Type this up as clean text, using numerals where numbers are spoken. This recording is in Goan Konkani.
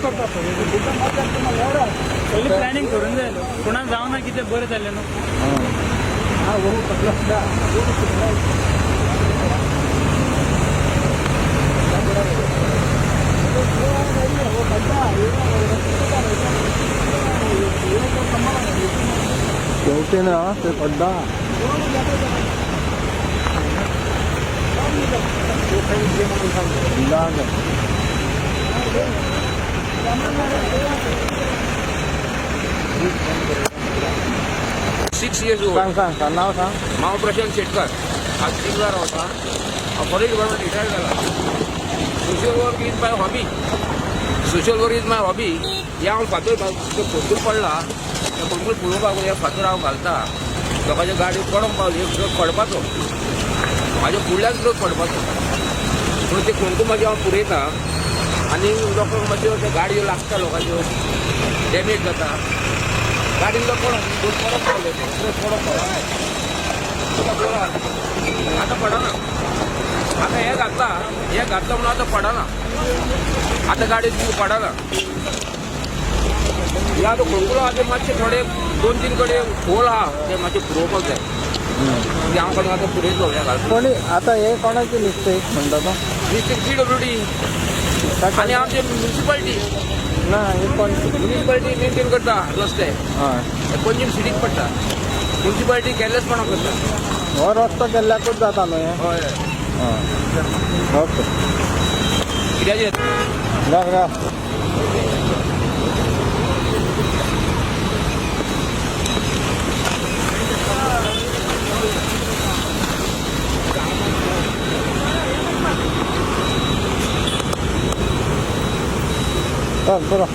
करता. पयलीं प्लॅनिंग करून जाय, कोणाक जावना कितें, बरें जालें न्हू. शेवटी ना ते पड्डा. 6 years old. सांग सांग सांग, नाव सांग. हांव प्रशांत शेटकर, हांव चिखला रावता. हांव फॉरेस्ट डिपार्टमेंट रिटायर्ड जाला. Social work is my hobby. Social work is my hobby. हे हांव फातर फोंडकूल पडला, त्या फोंडकूल पुरोवपाक हे फातर हांव घालता. लोकांच्यो गाडयो पडोंक पावली. एक ट्रक पडपाचो, म्हाज्या फुडल्यान ट्रक पडपाचो, पूण ते फोंडकूल मागीर हांव पुरयता आनी लोकांक मातश्यो त्यो गाडयो लागता, लोकांच्यो डॅमेज जाता गाडयेन. लोक पडोंक पडोंक पावले, ते ट्रक पडोंक पावले. आतां पडना. आतां हें घातला, हें घातलं म्हणून आतां पडना. आतां गाडी पडना. हे आतां खणकुलो आहा, ते मातशे थोडे दोन तीन कडेन खोल आहा, ते मातशे पुरोवपाक जाय. ते हांव कोण आतां पुरयतलो हें घालून. कोणी आता हे कोणाची मिस्टेक म्हणटा तो? पीडब्ल्यूडी आनी आमचे म्युनिसिपालिटी. ना, हे कोण? म्युनिसिपालिटी मेंटेन करता रस्ते. हय. पंजीम सिटीक पडटा. म्युनिसिपालिटी केअरलेसपणा करता. हो रस्तो केल्ल्याकूच जाता न्हू हे? हय. हय, ओके. कित्याचेर? घाल घाल. चल पुरो.